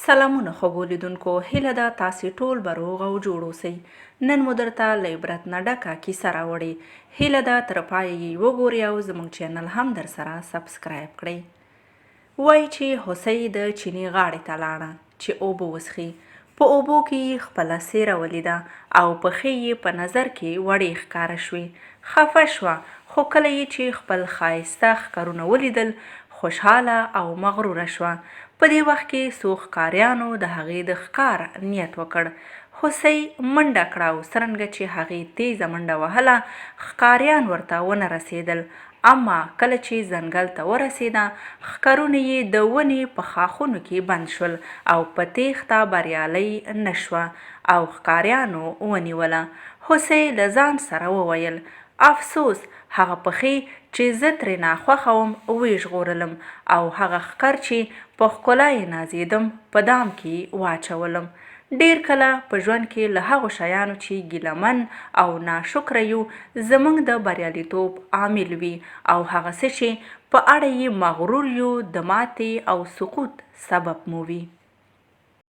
سلامونه خوږو لیدونکو هیله ده تاسې ټول به روغ او جوړ اوسئ. نن مو درته له عبرت نه ډکه کیسه راوړې. هیله ده تر پایه یی وګورئ او زموږ چینل هم درسره سبسکرایب کړئ. وایي چې هوسۍ د چینې غاړې ته لاړه چې اوبه وڅښي. په اوبو کې یې خپله څېره ولیده او پښې یې په نظر کې وړې ښکاره شوې. خفه شوه، خو کله یې چې خپل ښایسته ښکرونه ولیدل، خوشحاله او مغروره شوه. په دې وخت کې څو ښکاریانو د هغې د ښکار نیت وکړ. هوسۍ منډه کړه او څرنګه چې هغې تېزه منډه وهله، ښکاریان ورته ونه رسېدل. اما کله چې ځنګل ته ورسېده، ښکرونه یې د ونې په ښاخونو کې بند شول او په تېښته بریالۍ نه شوه او ښکاریانو ونیوله. هوسۍ له ځان سره وویل، افسوس! هغه پښې چې زه ترې ناخوښه وم، ویې ژغورلم او هغه ښکر چې په ښکلا یې نازېدم، په دام کې واچولم. ډېر کله په ژوند کې له هغو شیانو چې ګیله من او ناشکره یو، زموږ د بریالیتوب عامل وي او هغه څه چې په اړه یې مغرور یو، د ماتې او سقوط سبب مو وي.